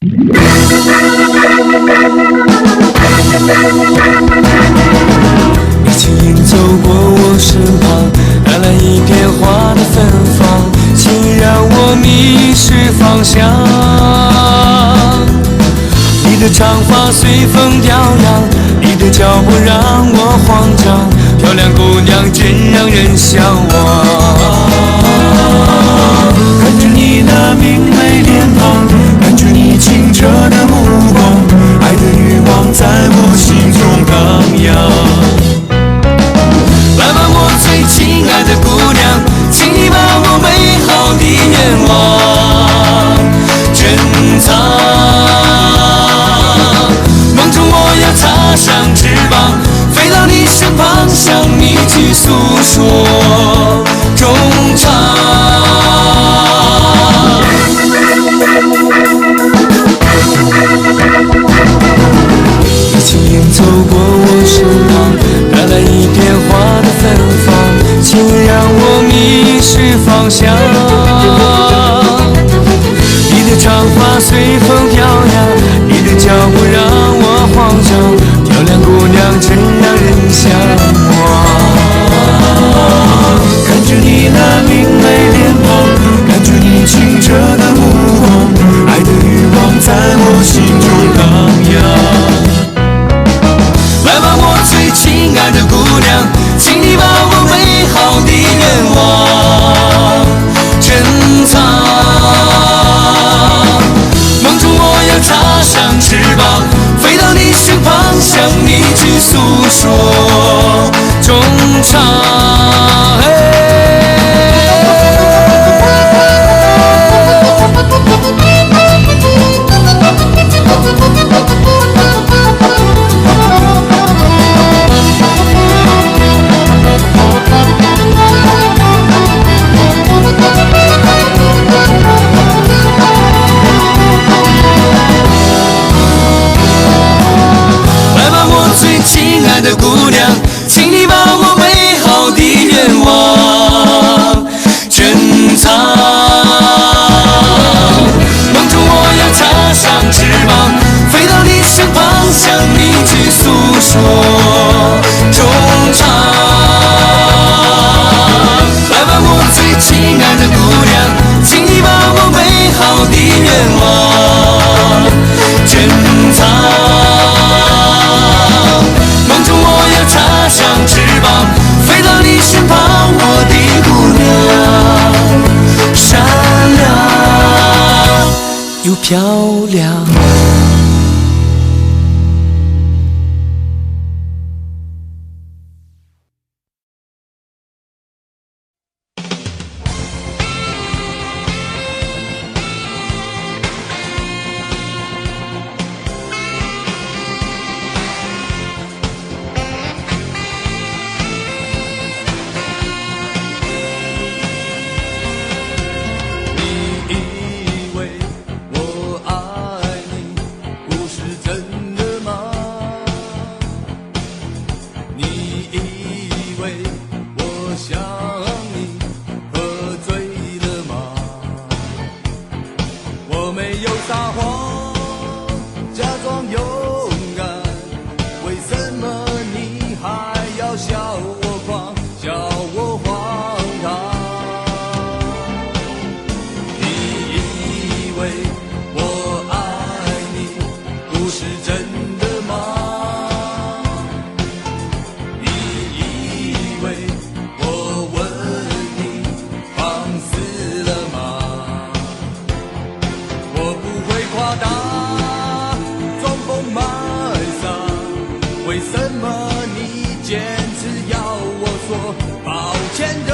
你輕盈走過我身旁，帶來一片花的芬芳，請讓我迷失方向。你的長髮隨風飄揚，你的腳步讓我慌張，漂亮姑娘真讓人向往。看着你那明媚臉龐，感覺你清澈的目光，愛的慾望在我心中蕩漾。來吧，我最親愛的姑娘，請你把我美好的願望珍藏。夢中我要插上翅膀，飛到你身旁，向你去訴說衷腸。你輕盈走過我身旁，帶來一片花的芬芳，請讓我迷失方向。你的長髮隨風飄揚，你的腳步讓我慌張，漂亮姑娘真讓人向往。看着你那明媚臉龐，感覺你清澈的目光，愛的慾望在我心中蕩漾。來吧，我最親愛的姑娘，請你把我美好的願望珍藏。夢中我要插上翅膀，飛到你身旁，向你去訴說衷腸。來吧，我最親愛的姑娘，請你把我美好的願望珍藏。夢中我要插上翅膀，飛到你身旁，向你去訴說衷腸。來吧，我最親愛的姑娘，請你把我美好的願望珍藏。夢中我要插上翅膀，飛到你身旁，我的姑娘，善良又漂亮。你以為我愛你不是真的嗎？你以為我想你喝醉了嗎？我沒有撒謊，假裝勇敢，為什麼你還要笑我狂，笑我荒唐？你以為我愛你不是真的嗎？你以為我吻你放肆了嗎？我不會誇大，裝瘋賣傻，為什麼你堅持要我說抱歉的？